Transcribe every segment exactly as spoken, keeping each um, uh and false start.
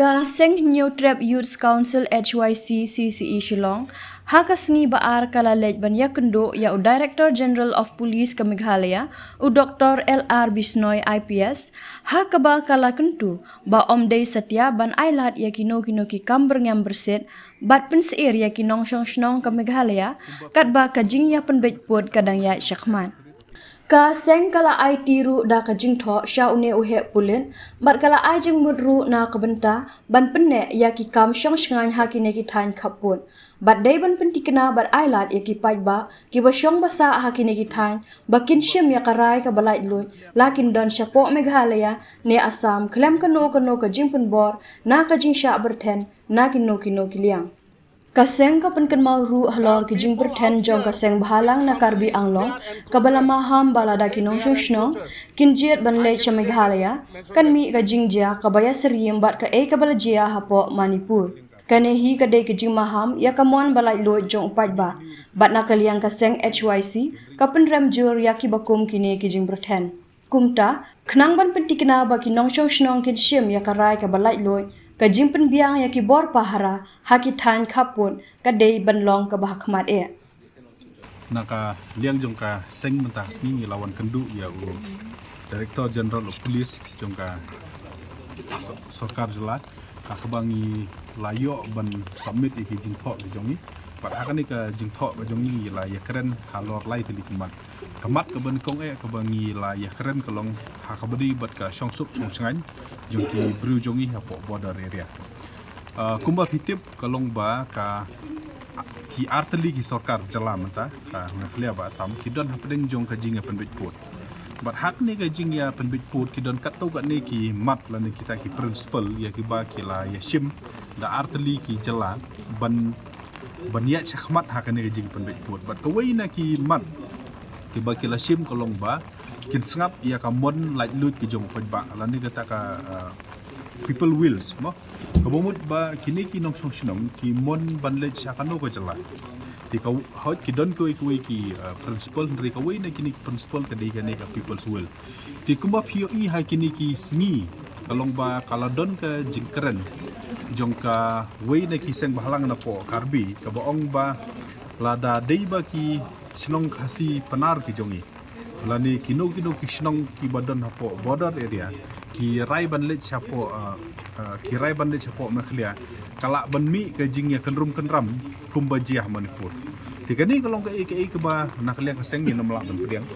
Ka Seng Hynñiewtrep Youth Council H Y C C C E Shillong, ha ka sngi ba ar ka la leit ban ïakynduh ïa u Director General of Police ka Meghalaya, u Doktor L R Bishnoi I P S, ha kaba ka la kyntu ba ym dei satia ban ailad ïa kino kino ki kam byrngem byrsit bad pynsyier ïa ki nongshong shnong ka Meghalaya, katba ka jingïapynbeit pud ka dang ïaid shakhmat. Ka seng ka la aiti ruh da ka jingthoh sha une u heh pulit, bad ka la ai jingmut ruh na ka bynta ban pynneh ïa ki kam shong shngaiñ ha kine ki thaiñ khappud. Bad dei ban pyntikna bad ailad ïa ki paidbah kiba shong ba sah ha kine ki thaiñ ba kin shim ïa ka rai kaba laitluid, la kin don shapoh Meghalaya ne Assam, khlem kano kano ka jingpynbor na ka jingshah byrthen na kino kino ki liang. Ka seng ka pynkynmaw ruh halor ki jingbyrthen jong ka seng bhalang na Karbi Anglong, kaba la maham ba lada ki nongshong shnong kin jied ban leit sha Meghalaya, kan mih ka jingjia kaba ïasyriem bad kaei kaba la jia hapoh Manipur. Kane hi ka dei ka jingmaham ïa ka mon ba laitluid jong u paidbah, bad na ka liang ka seng H Y C ka pynrem jur ïa kiba kum kine ki jingbyrthen. Kumta, khnang ban pyntikna ba ki nongshong shnong kin shim ïa ka rai kaba laitluid, ka jingpynbiang ïa ki bor pahara ha ki thaiñ khappud ka dei ban long kaba hakhmat eh. Na ka liang jong ka seng mynta ka sngi ngi la wan kynduh ïa u Director General of Police jong ka so-, sorkar jylla, ha kaba ngi la ïoh ban submit ïa ki jingthoh ki jong ngi. Bad ha kane ka jingthoh ka jong ngi ngi la ïakren halor lai tylli ki mat. Ka mat kaba nyngkong eh kaba ngi la ïakren ka long ha kaba dei bad ka shongsuk shongshngaiñ jong ki briew jong ngi hapoh border area. Ah, kumba phi tip ka long ba ka, ki ar tylli ki sorkar jylla mynta, ka Meghalaya bad Assam, ki don hapdeng jong ka jingïapynbeit pud. Bad ha kane ka jingïapynbeit pud ki don katto katne ki mat lane kita ki principle ïa kiba ki la ïashim da ar tylli ki jylla ban, ban ïaid shakhmat ha kane ka jingpynbeit pud. Bad kawei na ki mat kiba ki la shim ka long ba kin sngap ïa ka mon laitluid ki jong u paidbah lane kata ka, ah, people wills, mo. Kaba mut ba kine ki nongshong shnong ki mon ban leit sha kano ka jylla. Te ka hoi ki don kawei kawei ki, ah, principle, hynrei kawei na kine ki principle ka dei kane ka people's will. Te kumba phi ïohi ha kine ki sngi ka long ba ka la don ka jingkren jong kawei na ki seng bhalang napoh Karbi kaba ong ba lada dei ba ki shnong Khasi Pnar ki jong ngi lane kino kino ki shnong kiba don hapoh border area ki rai ban leit shapoh, ah, ah, ki rai ban leit shapoh Meghalaya, ka lah ban mih ka jingïakynrum kynram kumba jia ha Manipur. Te kane ka long kaei kaei kaba na ka liang ka seng ngim lah ban pdiang.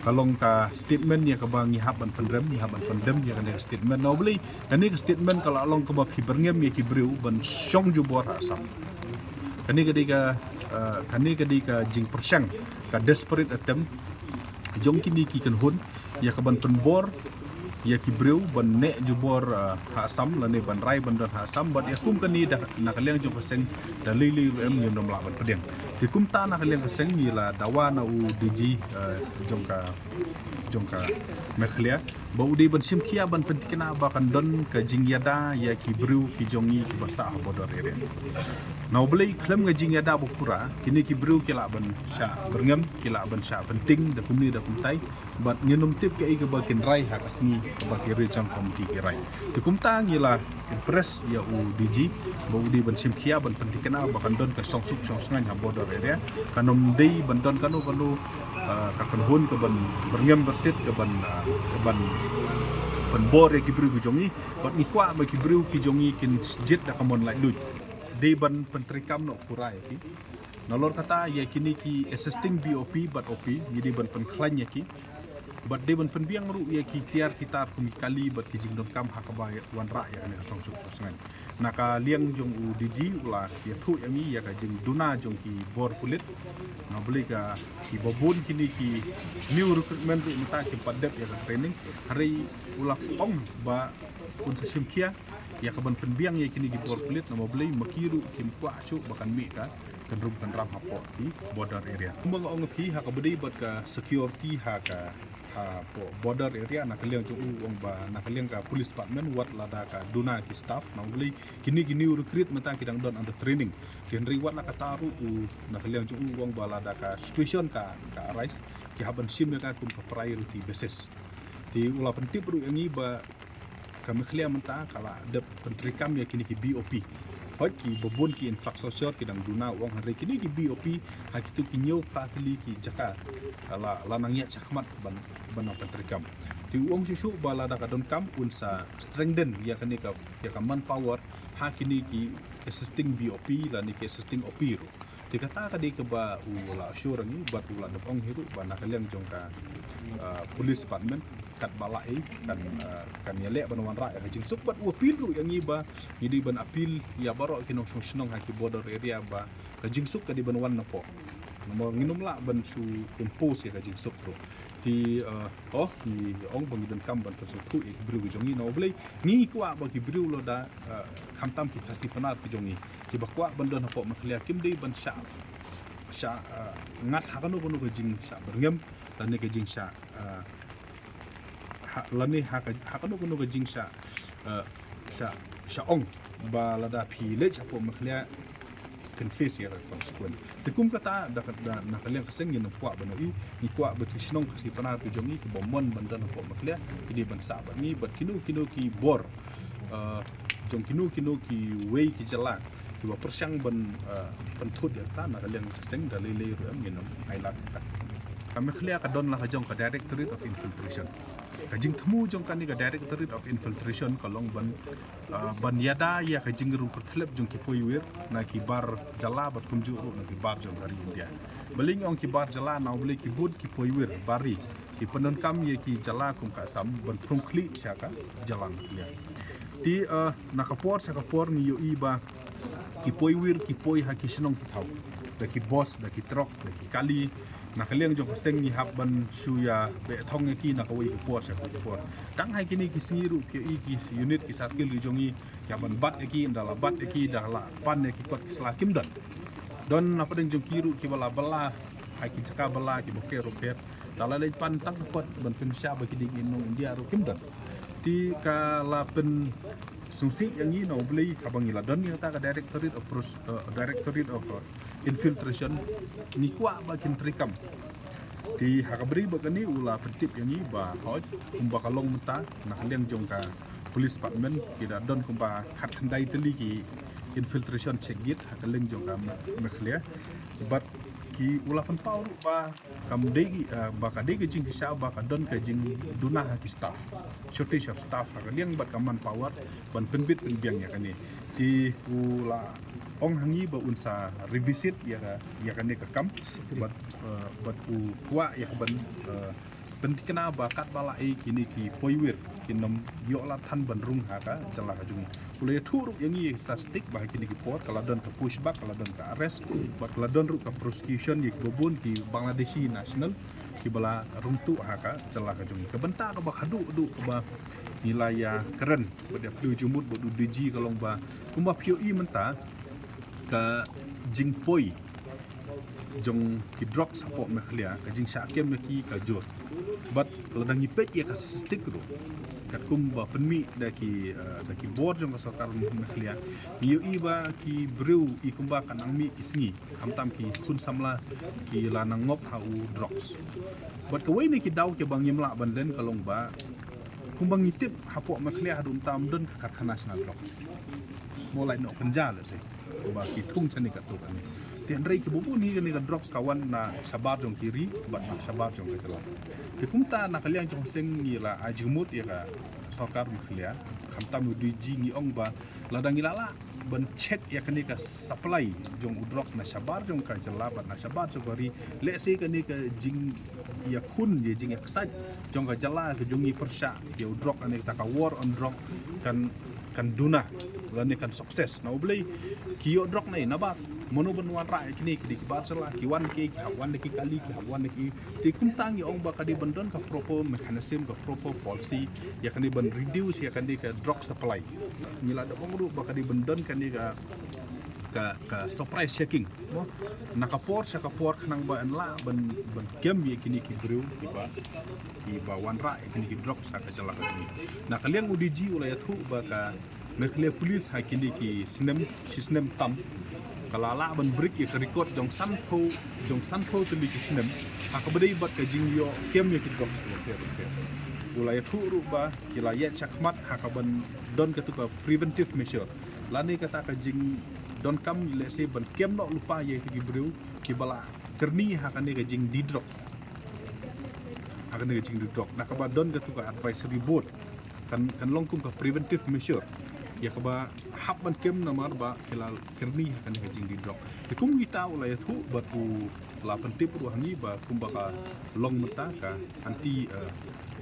Ka long ka statement ïa kaba ngi hap ban pynrem, ngi hap ban pyndem ïa kane ka statement. Na u Blei, kane ka statement ka la long kaba phi byrngem ïa ki briew ban shong jubor ha Assam. Kane ka dei ka, ah, kane ka dei ka jingpyrshang, ka desperate attempt jong kine ki kynhun ïa ka ban pynbor ïa ki briew ban neh jubor, ah, ha Assam lane ban rai ban don ha Assam, bad ïa kum kane da na ka liang jong ka seng da lei lei ruh em ngim lah ban pdiang. Te kumta na ka liang ka seng ngi la dawa na u D G, ah, jong ka, jong ka Meghalaya ba u dei ban shim khia ban pyntikna ba kan don ka jingïada ïa ki briew ki jong ngi kiba sah ha border area. Na u Blei khlem ka jingïada ba pura kine ki briew ki lah ban shah byrngem, ki lah ban shah pynting da kumne da kumtai. Bad ngin ym tip kaei kaba kin rai ha ka sngi kaba ki regional committee ki rai. Te kumta ngi la impress ïa u D G ba u dei ban shim khia ban pyntikna ba kan don ka shongsuk shongshngaiñ ha border area. Kan ym dei ban don kano kano, ah, ka kynhun ka ban byrngem byrsit ka ban, ah, ka ban pynbor ïa ki briew ki jong ngi. Bad ngi kwah ba ki briew ki jong ngi kin jied da ka mon laitluid. Dei ban pyntreikam noh pura ïa ki. Nalor kata ïa kine ki assisting B O P bad O P ngi dei ban pynkhlaiñ ïa ki. Bad dei ban pynbiang ruh ïa ki tiar ki tar kum ki kali bad ki jingdonkam ha kaba wanrah ïa kane ka shongsuk shongshngaiñ. Na ka liang jong u D G u la ïathuh ïa ngi ïa ka jingduna jong ki bor pulit. Na u Blei ka kiba bun kine ki new recruitment ruh mynta kim pat dep ïa ka training. Hynrei u la ong ba un sa shim khia ïa ka ban pynbiang ïa kine ki bor pulit, na u Blei ma ki ruh kim kwah shuh ba kan mih ka kynrum kynram hapoh ki border area. Kumba nga ong ïa phi ha kaba dei bad ka security ha ka, hapoh border area na ka liang jong u ong ba na ka liang ka police department wat lada ka duna ki staff, na u Blei kine ki new recruit mynta ki dang don under training. Te hynrei wat la kata ruh u na ka liang jong u ong ba lada ka situation ka, ka arise ki hap ban shim ïa ka kum ka priority basis. Te u la pyntip ruh ïa ngi ba Ka Meghalaya mynta ka la dep pyntreikam ïa kine ki B O P. Hooid, kiba bun ki infrastructure ki dang duna, u ong, hynrei kine ki B O P ha kito ki hynñiew phra tylli ki jaka ka la, la nang ïaid shakhmat ban, ban nang pyntreikam. Te u ong shuh shuh ba lada ka donkam un sa strengthen ïa kane ka, ïa ka manpower ha kine ki existing B O P lane ki existing O P ruh. Te kata ka dei kaba u la assure ïa ngi, bad u la dep ong hi ruh ba na ka liang jong ka, ah, police department, katba lah ei kan, ah, kan ïaleh ban wanrah ïa ka jingsuk, bad u appeal ruh ïa ngi ba ngi dei ban appeal ïa baroh ki nongshong shnong ha ki border area ba ka jingsuk ka dei ban wan napoh. Namar ngin ym lah ban shu impose ïa ka jingsuk ruh. Te, ah, oh, ngi ong ba ngi donkam ban pynsngewthuh ïa ki briew ki jong ngi, na U Blei. Ngi kwah ba ki briew lada, ah, khamtam ki Khasi Pnar ki jong ngi, kiba kwah ban don hapoh Meghalaya, kim dei ban shah, shah, ah, ngat ha kano kano ka jingshah byrngem lane ka jingshah, ah, ha, lane ha ka, ha kano kano ka jingshah, ah, shah, shah ong ba lada phi leit shapoh Meghalaya phin face ïa ka consequence. Te kum kata, da, da, na ka liang ka seng ngin ym kwah ban ïohi, ngi kwah ba ki shnong Khasi Pnar ki jong ngi kiba mon ban don hapoh Meghalaya ki dei ban sah bad ngi, bad kino kino ki bor, ah, jong kino kino kiwei ki jylla kiba pyrshang ban, ah, pynthut ïa kata, na ka liang ka seng da lei lei ruh ngin ym ailad kata. Ka Meghalaya ka don la ka jong ka Directorate of Infiltration. Ka jingthmu jong kane ka Directorate of Infiltration ka long ban, ah, ban ïada ïa ka jingrung kyrthlep jong ki poiwir na ki bar jylla bad kumjuh ruh na ki bar jong ka ri India. Balei ngi ong ki bar jylla? Na U Blei ki bun ki poiwir bar ri ki pyndonkam ïa ki jylla kum ka Assam ban pynrung khlieh sha ka jylla Meghalaya. Te, ah, na ka por sha ka por ngi ïohi ba ki poiwir ki poi ha ki shnong ki thaw da ki bus, da ki truck, da ki kali. Na ka liang jong ka seng ngi hap ban shu ïa beh thong ïa ki na kawei ka por sha kawei ka por. Tang ha kine ki sngi ruh phi ïohi ki unit, ki circle ki jong ngi, ki hap ban bat ïa ki, ynda la bat ïa ki da la pan ïa ki kot ki sla, kim don. Don na pdeng jong ki ruh kiba la bylla ha ki jaka bylla kiba pher ruh pher, da la leit pan tang ka kot ban pynshai ba ki dei ki nong India ruh kim don. Te ka la pyn sngewsih ïa ngi na U Blei kaba ngi la don ïa kata ka Directorate of Pros-, eh, Directorate of, eh, Infiltration. Ngi kwah ba kin treikam. Te ha kaba ri ba kane u la pyntip ïa ngi ba hooid, kumba ka long mynta, na ka liang jong ka police department ki da don kumba khatkhyndai tylli ki infiltration check gate ha ka liang jong ka Me-, Meghalaya. Bad ki u la pynpaw ruh ba kam dei, eh, ba ka dei ka jingkyrshan ba ka don ka jingduna ha ki staff, shortage of staff ha ka liang bad ka manpower ban pynbit pynbiang ïa kane. Te u la ong ha ngi ba un sa revisit ïa ka, ïa kane ka kam. Bad, eh, bad u kwah ïa ka ban, eh, pynthikna ba katba lah ei kine ki poiwir kin ym ïoh lad than ban rung ha ka jylla ka jong ngi. U la ïathuh ruh ïa ngi ïa ki statistic ba ha kine ki por ka la don ka pushback, ka la don ka arrest, bad ka la don ruh ka prosecution ïa kiba bun ki Bangladeshi national kiba la rung tuh ha ka jylla ka jong ngi. Ka bynta kaba khadduh duh kaba ngi la ïakren bad ïa plie jingmut bad u D G ka long ba kumba phi ïohi mynta ka jingpoi jong ki drugs hapoh Meghalaya, ka jingshah kem ïa ki ka jur. Bad lada ngi peit ïa ka statistic ruh, katkum ba pynmih da ki, eh, da ki bor jong ka sorkar Meghalaya, ngi ïohi ba ki briew i kumba ka nang mih ki sngi, khamtam ki khun samla ki la nang ngop ha u drugs. Bad kawei na ki daw kiba ngim lah ban len ka long ba kumba ngi tip hapoh Meghalaya haduh mynta ym don ka karkhana shna drugs. Mo lait noh kynja lehse ba ki thung shane katto katne. Te hynrei kiba bun hi kane ka drugs ka wan na shabar jong ki ri bad na shabar jong ka jylla. Te kumta na ka liang jong ka seng ngi la ai jingmut ïa ka sorkar Meghalaya, khamtam u D G, ngi ong ba lada ngi la lah ban check ïa kane ka supply jong u drug na shabar jong ka jylla bad na shabar jong ka ri, lehse kane ka jingïakhun, ïa jingïaksaid jong ka jylla ka jong ngi pyrshah ïa u drug, kane kata ka war on drug kan, kan duna lane kan success. Na U Blei ki ïoh drug na ei, nabar mano ban wanrah ïa kine? Ki dei ki bar jylla, ki wan ki, ki hap wan da ki kali, ki hap wan da ki. Te kumta ngi ong ba ka dei ban don ka proper mechanism, ka proper policy ïa kane ban reduce ïa kane ka drug supply. Ngi la da ong ruh ba ka dei ban don kane ka, ka, ka surprise checking, mo, na ka por sha ka por khnang ba yn lah ban, ban kem ïa kine ki briew kiba, kiba wanrah ïa kine ki drug sha ka jylla ka jong ngi. Na ka liang u D G u la ïathuh ba ka Meghalaya Police ha kine ki snem, shi snem tam, ka la lah ban break ïa ka record jong sanphew, jong sanphew tylli ki snem ha kaba dei bad ka jingïoh kem ïa ki drugs. U la ïathuh ruh ba ki la ïaid shakhmat ha kaban don katu ka preventive measure, lane kata ka jingdonkam, let's say, ban kem noh lypa ïa kito ki briew kiba la kyrni ha kane ka jingdie drok, ha kane ka jingdie drok. Na kaba don katu ka advisory board, kan, kan long kum ka preventive measure ïa kaba hap ban kem namar ba ki la kyrni ha kane ka jingdie drok. Te kum kita u la ïathuh bad u la pyntip ruh ha ngi ba kumba ka long mynta ka anti, eh,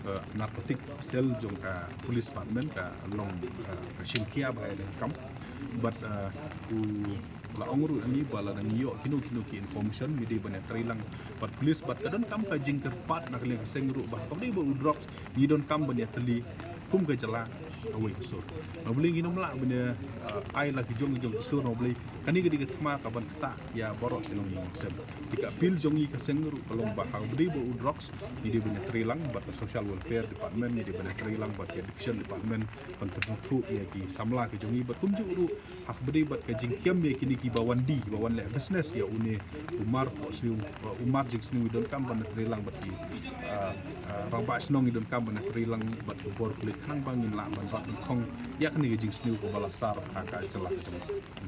eh, narcotic cell jong ka police department ka long, eh, ka shim khia ba ïa ka kam. Bad, eh, u la ong ruh ha ngi ba lada ngi ïoh kino kino ki information ngi dei ban ïatrei lang bad police. Bad ka donkam ka jingkyrpad na ka liang ka seng ruh ba kaba dei ba u drugs ngi donkam ban ïatylli kum ka jylla kawei ka sur. Na U Blei ngin ym lah ban ïa, eh, ai la ki jong ki jong ki sur, na U Blei. Kane ka dei ka thma kaban ktah ïa baroh ki nongïalam sem. Te ka appeal jong ngi ka seng ruh ka long ba ha kaba dei ba u drugs ngi dei ban ïatrei lang bad ka social welfare department, ngi dei ban ïatrei lang bad ka addiction department ban pynthut ïa ki samla ki jong ngi. Bad kumjuh ruh ha kaba dei bad ka jingkem ïa kine kiba wan die, kiba wan leh business ïa une u mar poh sniew, u mar jingsniew, ngi donkam ban ïatrei lang bad ki, ah, ah, rangbah shnong ngi donkam ban ïatrei lang bad ki bor pulit khnang ba ngin lah ban rat nyngkong ïa kane ka jingsniew kaba la sar ha ka jylla ka jong ngi.